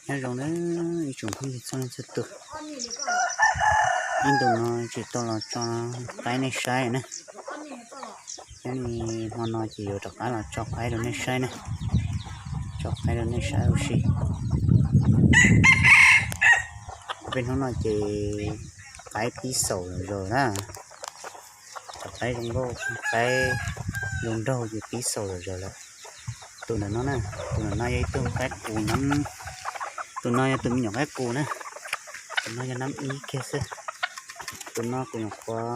Nyob zoo na ib tsoom phooj ywg txhua leej txhua tus. Ib ntus no tsis tau los tso qaib nej saib na. Nyob li hmo no ces yuav rov qab los tso qaib rau nej saib na. Tso qaib rau nej saib ua si. Peb hnub no ces qaib pib xaus zom zaws na. Cov qaib zoo nkauj, qaib zoo nraug ces pib xaus zom zaws lawm. Tus ntawm no na, tus ntawm no yog ib tug qaib qus na. Tus no yog tus me nyuam qaib qus na. Tus no yog nab ib kiag xwb. Tus no kuv nyuam qhuav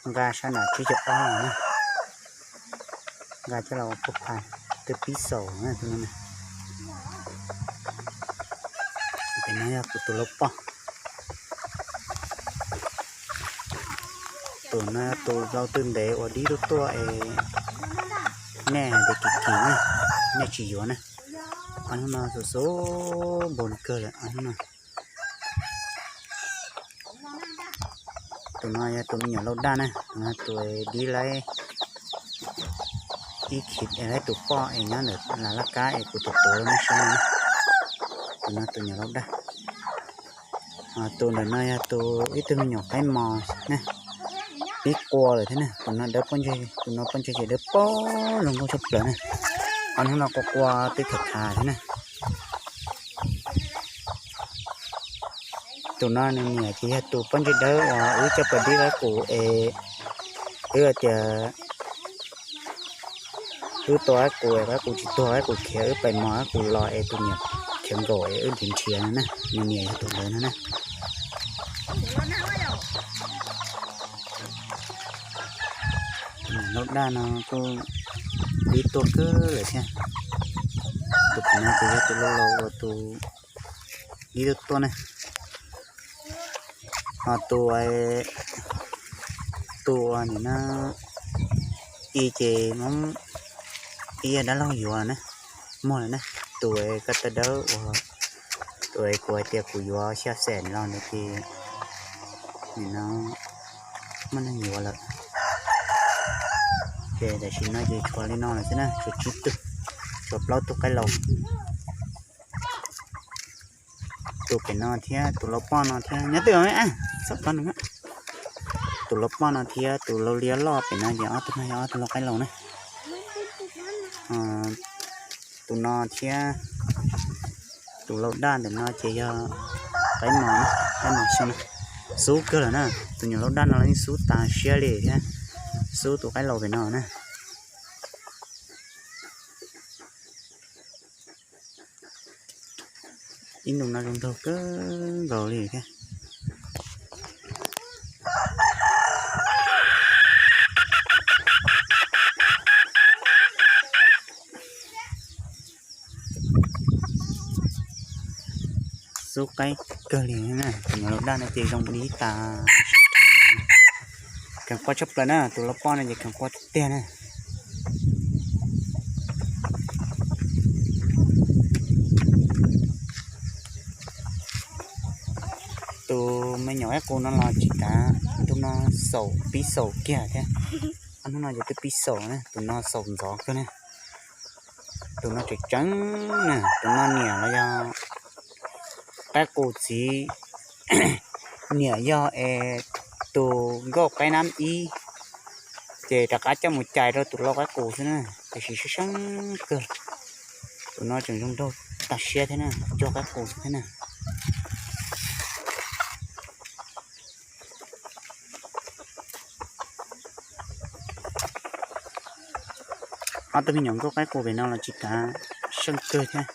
nqa sab nram tsib caug ob na. Nqa coj los ua phuj phas, twb pib xaus na tus no na. Tus no yog kuv tus lau poj. Tus no tus lau twb ntev uas dib tuaj tuaj es nej hais tias kim kim na, nej tsis yuav na. Ob hnub no xub xub npaum kawg lawm ob hnub no. Tus no yog tus me nyuam lau daj na, tus no tus dib laib ib khiv es laib tus poj es nyob ntawm las laj kab es kuv tus tuav rau nej saib no. Tus no tus nyuam lau daj. Tus ntawm no yog tus ib tug me nyuam qaib mos na, pib qua lawm thiab na. Tus no dawb paug ntseg, tus no paub ntseg ces dawb paug zoo nkauj tshaj plaws na. Ob hnub no qua qua twb khav khav thiab na. Tus no nws niam ces yog tus pob ntseg dawb uas wb coj pais dib qaib qus es wb hais tias wb tua qaib qus es qaib qus tsis tuag, qaib qus khiav, wb pais mos qaib qus los es tus niam khiav nkaum es wb nrhiav nrhiav no na. Nws niam yog tus ntawd no na. Tus niam lau daj no kuj dib tuaj kawg lawm thiab. Tus pem no ces yog tus lau laus uas tus dib tuaj tuaj na. Ho tus, tus nim no ib ces Hmoob ib yog dab laug yuav na, muag lawm na. Tus ko taw dawb uas tus kuv hais tias kuv yuav xya xees los ntawd ces nim no muaj neeg yuav lawm. Ces tam sim no ces tshuav li no lawm xwb na, tshuav tsib tug, tshuav plaub tug qaib laus. Tus pem no thiab tus lau poj no thiab nyob twj, txhob tos nws. Tus lau poj no thiab tus lau liab loj pem no ces ob tug no yog ob tug lau qaib laus na. Tus no thiab tus lau daj ntawm no ces yog qaib mos, qaib mos xyoo na. Xub kawg lawm na, tus nyuam lau daj no los yeej xub tas siab li thiab, xub tus qaib laus pem no na. Ib ntus no zoo nraug kawg nkaus li thiab. Xub qaib kawg li na, tus nyuam lau daj no ces zoo dib tas. Kheev qua tshaj plaws na, tus lau poj no ces kheev qua tiag tiag na. Tus me nyuam qaib qus no los tsis kav, ntu no xaus pib xaus kiag thiab. Ob hnub no ces twb pib xaus na, tus no xaus ntxov kawg na. Tus no tseem tseeb na, tus no niam los yog qaib qus txiv, niam yog es tus nkauj qaib nab ib, ces rov qab coj mus cais rau tus lau qaib qus xwb na, tiam sis sab seeb kawg. Tus no tseem zoo nraug tag siab thiab na, cuag qaib qus xwb thiab na. Ob tug me nyuam nkauj qaib qus pem no los tsis kav, seeb kawg thiab.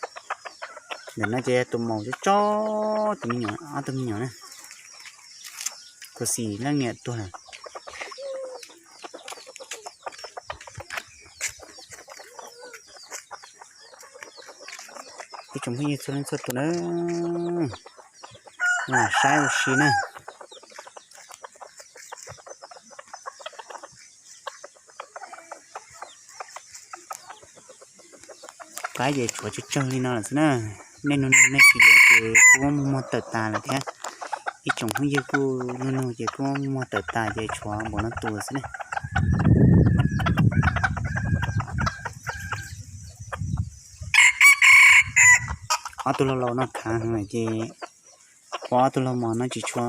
Ntawm no ces tus maum tsob tsob, tus me nyuam, ob tug me nyuam na, khuv xim leej niam tuag lawm. Ib tsoom phooj ywg txhua leej txhua tus na, los saib ua si na. Qaib ces tshuav tsawg tsawg li no lawm xwb na. Nej nug nug nej tsis yuav ces kuj muaj muag tawm tas lawm thiab. Ib tsoom phooj ywg kuj nug nug ces kuj muag tawm tas ces tshuav npaum no tus xwb ne. Ob tug laug laus no khav heev lawm ces pom ob tug laug mos no tsis tshua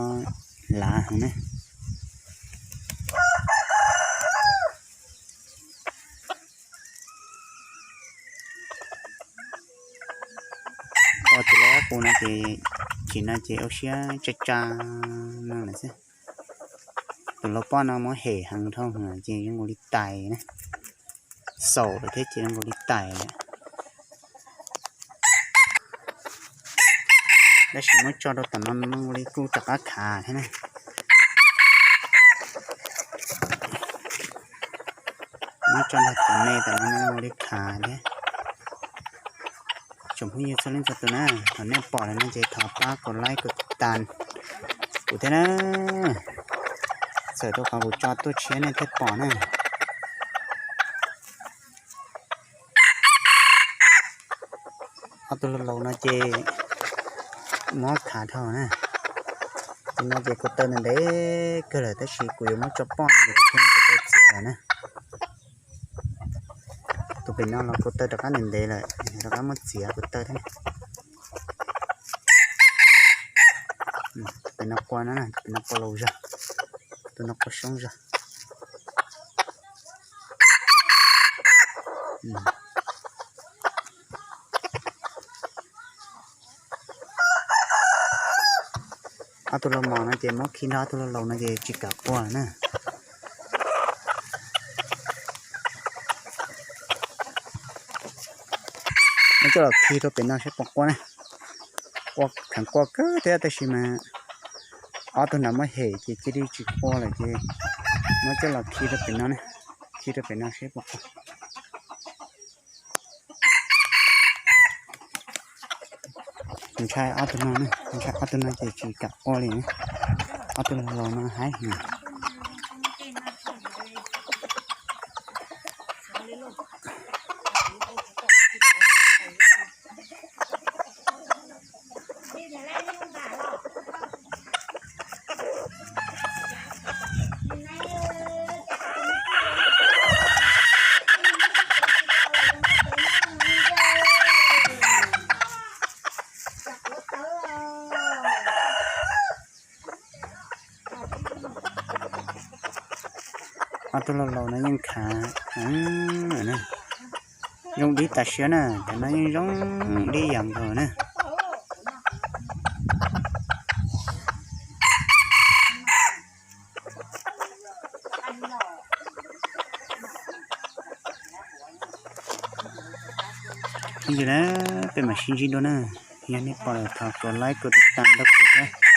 lav heev na. Pom tus laus qus no ces, chim no ces ua siab tsa tsa no lawm xwb. Tus laus poj no muab hem heev dhau ces zoo nkaus li tais na, xaus lawm thiab ces zoo nkaus li tais lawm. Tab sis muab tso rau tom no zoo nkaus li kuj rov qab khav thiab na. Muab tso nrog tom me tom no zoo nkaus li khav thiab. Tsoom phooj ywg txhua leej txhua tus na, thaum nej pom lawm no ces thov pab kaum like kaum tas kuv thiab na. Txhawm rau qhov kuv tso tuaj tshiab nej thiaj pom na. Ob tug laus laus no ces muab khav dhau na. Tus no ces kuv taw ntev ntev kawg lawm tab sis kuv yuav muab tso poj no ces kuv thiaj muab kuv taw txiav lawm na. Tus pem no los kuv taw rov qab ntev ntev lawm, rov qab muab txiav kuv taw thiab. Tus pem no qua no, tus pem no qua laus zog, tus no qua soob zog. Ob tug laus mos no ces muab khi nrog ob tug laus laus no ces tsis kam qua na. Muab coj los khi rau pem no seb puas qua na. Qua kheev qua kawg thiab tab sis mas ob tug nrad muab hem ces cia li tsis qua lawm ces muab coj los khi rau pem no na. Khi rau pem no seb puas qua. Ntshai ob tug no, ntshai ob tug no ces tsis kam qua li. Ob tug laus no haib heev. Ob tug laus laus no yeej khav heev na. Zoo dib tas siab na, cov no yeej zoo dib yam nkaus na. Ib ntsis na, peb mam sib ntsib dua na. Yog nej pom lawm thov kaum like kaum tiv tas nrog kuv thiab.